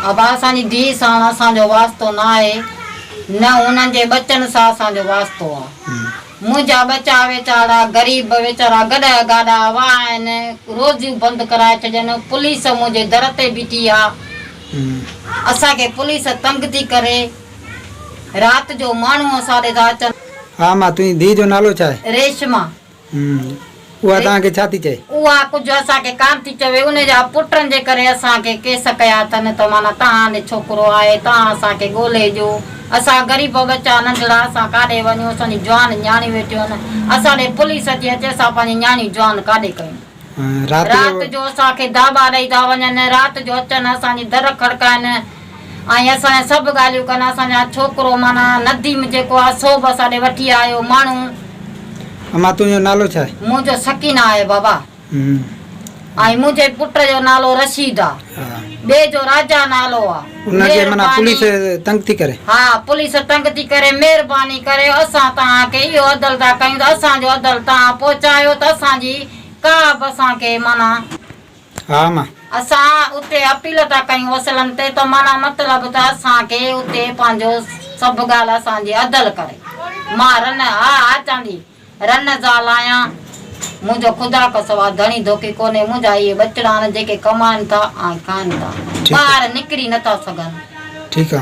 ابا اسان جي ڌيء ساڻ اسان جو واسطو نه آهي نه انهن جي ٻچن سان اسان جو واسطو آ. منهنجا ٻچا ويچارا غريب ويچارا گڏهه گاڏا واهن روزيون بند ڪرائي ڇڏين پوليس منهنجي در تي بيٺي آ اسان کي پوليس تنگ ٿي ڪري رات جو ماڻهو اسان ڏي ٿا اچن. ها مان تنهنجي ڌيء جو نالو ڇا آهي؟ ريشما. اها توهان کي ڇا ٿي چئي؟ اها ڪجهه اسان کي ڪانه ٿي چوي. ان جا پٽن جي ڪري اسان کي ڪيس ڪيا اٿن ته معنيٰ توهان ڏي ڇوڪرو آهي، توهان اسان کي ڳولهي ڏيو. اسان غريب ٻچا ننڍڙا اسان ڪاڏي وڃون، اسان جون جوان نياڻيون ويٺيون آهن. اسان ڏي پوليس اچي اچي اسان پنهنجي نياڻيون جوان ڪاڏي ڪيون. رات جو اسان کي داٻا ڏئي ٿا وڃن، رات جو اچن اسان جي در کڙڪائن ۽ اسان جا سڀ ڳالهيون ڪن، اسان جا ڇوڪرو معنيٰ نديم جيڪو آهي سو به اسان ڏي وٺي آيو ماڻهو. امان تنهنجو نالو ڇا آهي؟ منهنجو سڪينه آهي بابا ۽ منهنجي پٽ جو نالو رشيد آ. ٻئي جو راجا نالو آ. ان کي معنيٰ پوليس تنگ ٿي ڪري. ها پوليس تنگ ٿي ڪري مهرباني ڪري اسان توهان کي اهو عدل ٿا ڪيون ته اسان جو عدل توهان پهچايو ته اسان جي ڪا به اسان کي معنيٰ. ها مان. اسان اتي اپيل ٿا ڪيون وسلن تي ته معنيٰ مطلب ته اسان کي اتي پنهنجو سڀ ڳالهه اسان جي عدل ڪري مان رن ها ها چاندي. رن زال آهيان، منهنجو خدا کان سوا ڌڻي ڌوڪي ڪونهي، منهنجا اهي ٻچڙا آهن جيڪي ڪمائن ٿا ۽ کائن ٿا، ٻاهر نڪري نٿا سگهن. ٺيڪ آ.